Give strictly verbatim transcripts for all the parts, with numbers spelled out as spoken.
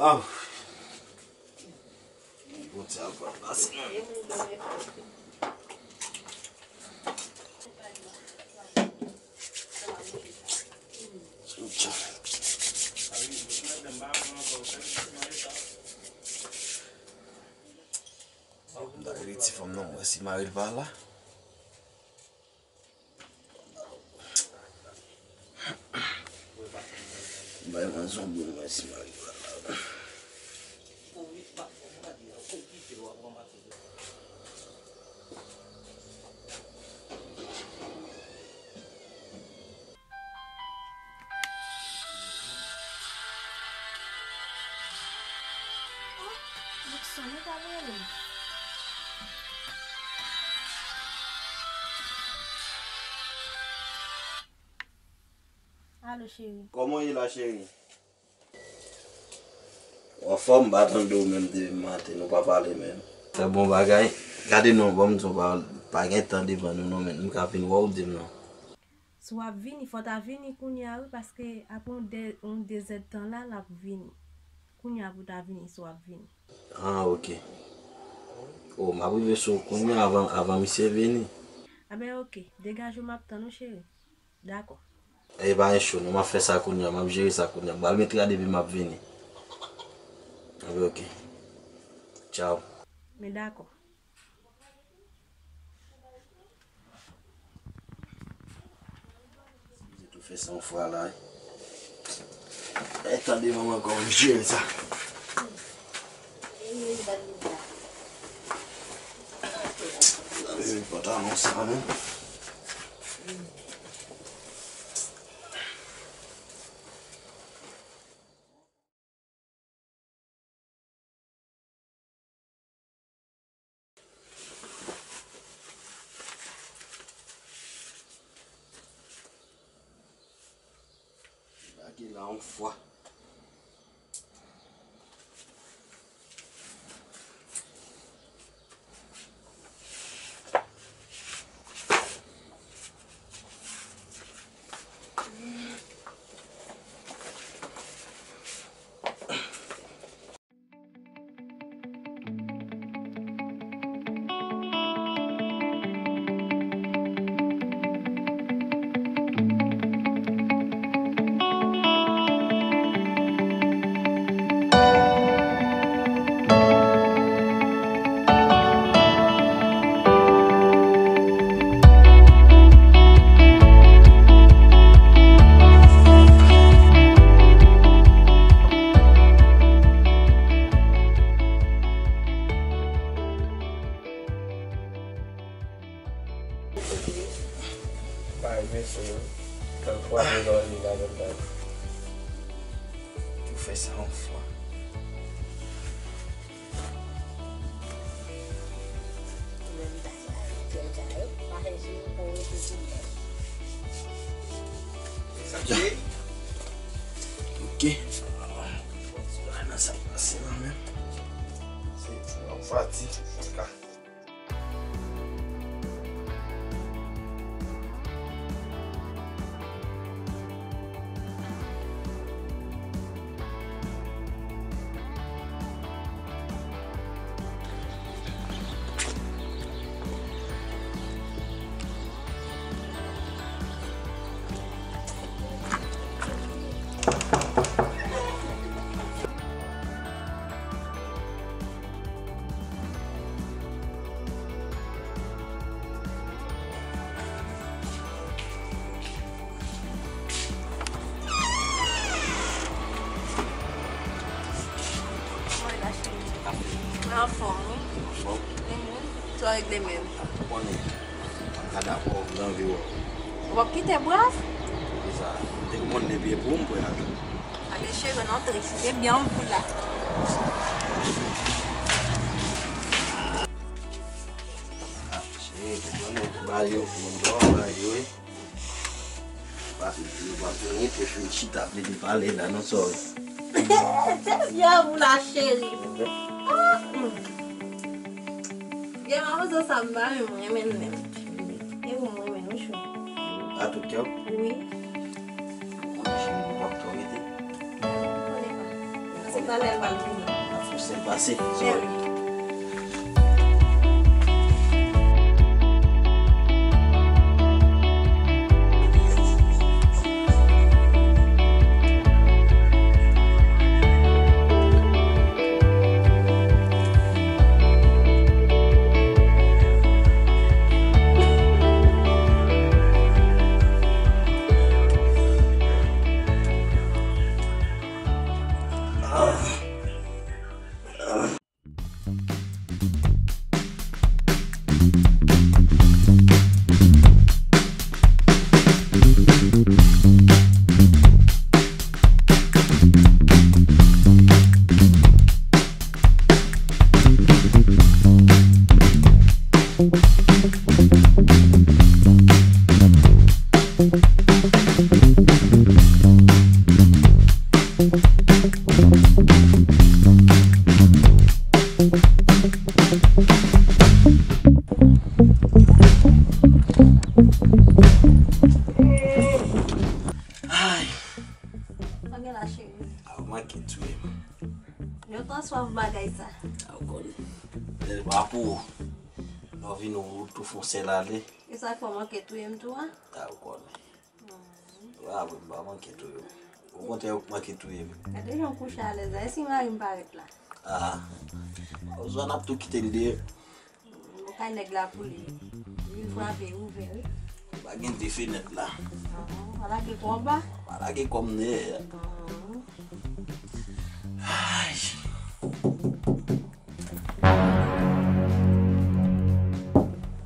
Ah. Bondye ap pase nan men m. M ta rele ti fanm nan, m wè si mari l pa la. Bay mwen zonbi, mwen si mari pa la. Jackson, ou pa rele m? Alo, cheri. Kòman w ye la, cheri? Ou anfòm? M pa tande w menm depi maten, nou pa pale menm. Fè bon bagay. Gade non, ban m di w, pa, pa gen tan devan nou non, men m ka vin wè w, di m non. Si w ap vini, fò w ta vini kounye a wi, paske apre yon de, yon de zèdtan la, l ap vini. Kounye a pou w ta vini, si w ap vini. Ah, ok. O, m ap rive sou ou kounye a avan, avan misye vini. Enben, ok. Degaje w, m ap tann ou, cheri. Dakò. E pa gen cho, non, m ap fè sa kounye a, m ap jere sa kounye a. M pral met rad epi m ap vini. Enben, ok. Tchaw. Men dakò. Mwen tou fè sa yon fwa la, wi. E tande manman kòman m jere sa. Lave pantalon sa, non. Lage la yon fwa. Bay, mesye yo. Kèk fwa, nou lòl li la, menm bagay. Ou fè sa yon fwa. Sa te. Ok. Bon, ti bagay nan sa k pase la menm. Se ti yon pati. Mwen anfòm, wi. Anfòm? Mhm. Sa w regle menm? Ou konnen, m pa dakò, m anvi wè w. W ap kite brav? Se sa. M te konn depi e pou ou m pran atou. Ale cheri, n antre. Se byen m pou la. Ah, cheri, ou konnen, ba yo pou m dò, ba yo, wi. Pa, nou pa fini, te fin chita, ap vin pale la, non, sorry. Yo, pou la, cheri. Ah, hmm. Gen manzè sa m pa menm renmen l menm. E ou m renmen l, wi, chou. A tout kè w? Wi. Ou konnen cheri, nou p ap twò rete. Ou konnen pa. Talè l pral vini. Ap fè sèl pase. Sorry. Ay. Sa gen la, cheri? A, ou manke touye m. Yo ta swav bagay sa. A, ou konnen. Lè l pa pou ou, lè w vin ou tou fon sèl ale. E sa k fè w manke touye m tou a? A, ou konnen. Wa, mwen pa manke touye w. Okontrè, ou manke touye m. Gade jan w kouche alèz la. E si mari m parèt la? Ah. Zòn ap tou kite l dèyè. Ou kay nèg la pou li. Li frape, ouvè, wi. Pa gen de fenèt la. Ah, pa lage kò w anba. Pa lage kò m dèyè. Ah. Ay.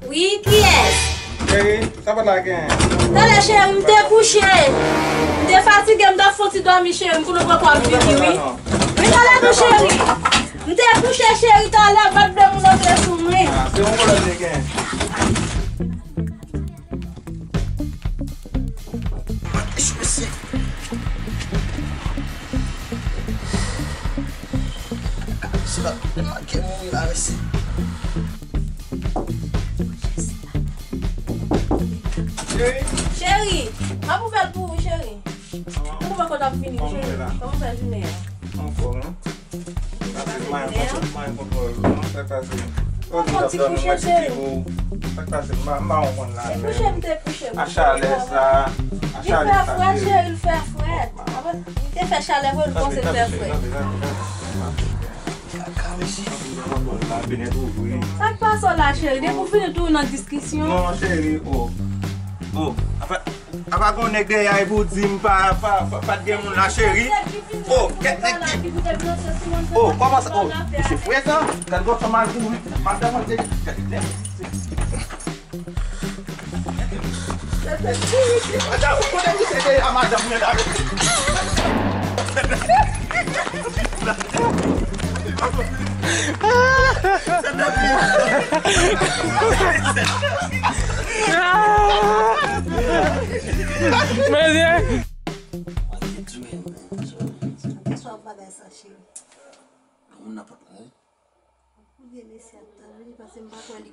Wi, kiyès? Cheri, sa pa t la gen. Talè, cheri, m te kouche. M te fatige, m t ap fè yon ti dòmi, cheri, m konnen w poko ap vini, wi. Wi, talè tou, cheri. M te kouche, cheri, talè, bat de moun antre sou mwen. Ah, se yon pwoblèm te gen. Mwen kouche, mesye. Mesye, la, tout moun manke mouri la, mesye. Cheri. Cheri, m ap ouvè l pou ou, cheri. Mwen poko t ap vini, cheri. Kòman w fè jounen an? Anfòm, non? Sa se mwen, mwen, mwen kontwòl ou, non? Sa k pase? Ou di w t ap dòmi, mwen kite pou ou. Sa k pase? M pa, m pa konprann la menm. Kouche m te kouche, wi. A chalè sa, a chalè sa, cheri. Li fè frèt, cheri, li fè frèt. Apre, li te fè chalè vre, li panse l fè frèt. Kaka, mesye. Sa k pase w la, cheri? Depi w fini tou nan diskisyon. Non, cheri, oh. Oh, apa, apa gon nèg dèyè a epi w di m pa, pa, pa, pa t gen moun la, cheri? Oh, kèt nèg ki. Oh, kòman sa? Oh, misye frekan. Gad gon fanm al kouri. Madanm mwen te. Gad nèg. Madanm, ou konnen misye dèyè a madanm mwen la. Mesye. Sa bagay sa, cheri? Moun nan pa.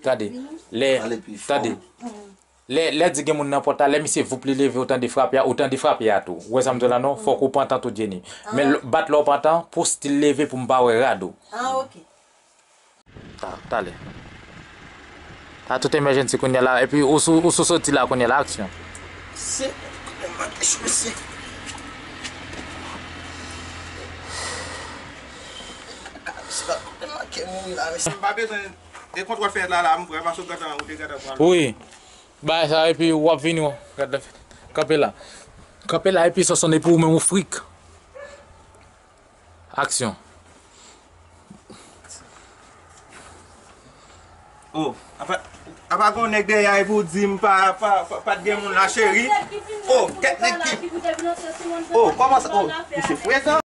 Gade, lè, tande, lè, lè di gen moun nan pòt la, lè misye voup li leve, ou tande frape a, ou tande frape a tou. Ou wè sa m di w la non? Fòk ou pantan tou, Jenny. Men l-, bat lè w pantan, pou stil leve, pou m pa wè rad ou. Ah, ok. Ta-, talè. Ta tout emergency kounye a la, epi ou sou, ou sou soti la kounye a la, aksyon. Se, kote m ap kouche, mesye? Misye pa kote manke mouri la, mesye. M pa bezwen de kontwòl fenèt la, la, m prè, paske w gentan, ou te gentan pran. Wi. Bay sa, epi w ap vini, w gad la fenèt. Kanpe la. Kanpe la, epi sa sonn, epi ou menm ou frik. Aksyon. Oh, apa, apa gon nèg dèyè a epi w di m pa, pa, pa, pa t gen moun la, cheri? Oh, kèt nèg ki. Oh, kòman sa? Oh, misye frekan.